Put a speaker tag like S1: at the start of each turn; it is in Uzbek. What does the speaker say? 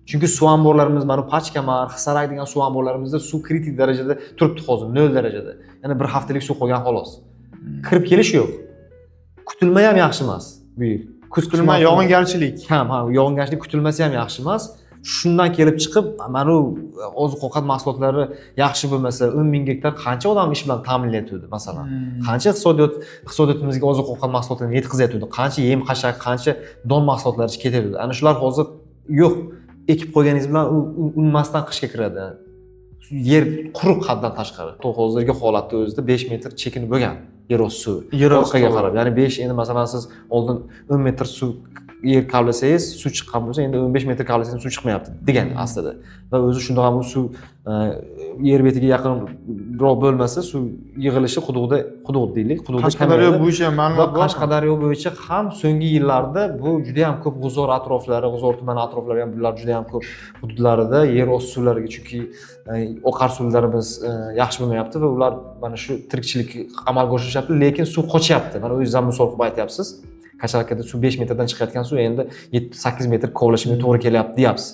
S1: Chunki suv omborlarimiz, mana Pachkamar, Hisarak degan suv omborlarimizda suv kritik darajada turibdi hozir, nol darajada. Ya'ni bir haftalik suv qolgan, xolos. Kirib kelish yo'q. Kutilma ham yaxshi emas bu yil. Kuz
S2: Kutilma yog'ingarchilik.
S1: Ham, ha, yog'ingarchilik kutilmasa ham yaxshi emas. Shundan kelib chiqib, mana u oziq ovqat mahsulotlari yaxshi bo'lmasa, 10 000 gektar qancha odam ish bilan ta'minlayotgandi, masalan? Qancha iqtisodiyotimizga oziq ovqat mahsulotlarini yetkazayotgandi, qancha yem xashak, qancha don mahsulotlari ketayotgandi. Ana shular hozir yo'q. Ekib qo'yganingiz bilan u unmasdan qishga kiradi. Yer quruq haddan tashqari. Hozirgi holatda o'zida 5 metr chekinib bo'lgan yer osti suvi.
S2: Yer osti
S1: Orqaga
S2: suvi.
S1: qarab, ya'ni 5, endi masalan, siz oldin 10 metr suv yer kavlasangiz suv chiqqan bo'lsa, endi 15 metr kavlasangiz suv chiqmayapti degani aslida. Va o'zi shundoq ham u suv yer betiga yaqinroq bo'lmasa, suv yig'ilishi quduqda, quduq deylik, quduqda
S2: Qashqadaryo
S1: kamayadi.
S2: bo'yicha
S1: Va
S2: ma'lumot bormi?
S1: Qashqadaryo bo'yicha ham so'nggi yillarda bu juda ham ko'p, G'uzor atroflari, G'uzor tumani atroflari ham, bular juda ham ko'p hududlarida yer osti suvlariga, chunki oqar suvlarimiz yaxshi bo'lmayapti va ular mana shu tirikchilik amalga oshirishyapti, lekin suv qochyapti. Mana o'zingiz ham misol qilib aytyapsiz, Kachalkada suv 5 metrdan chiqayotgan suv endi 7-8 metr kovlashimga to'g'ri kelyapti, deyapsiz.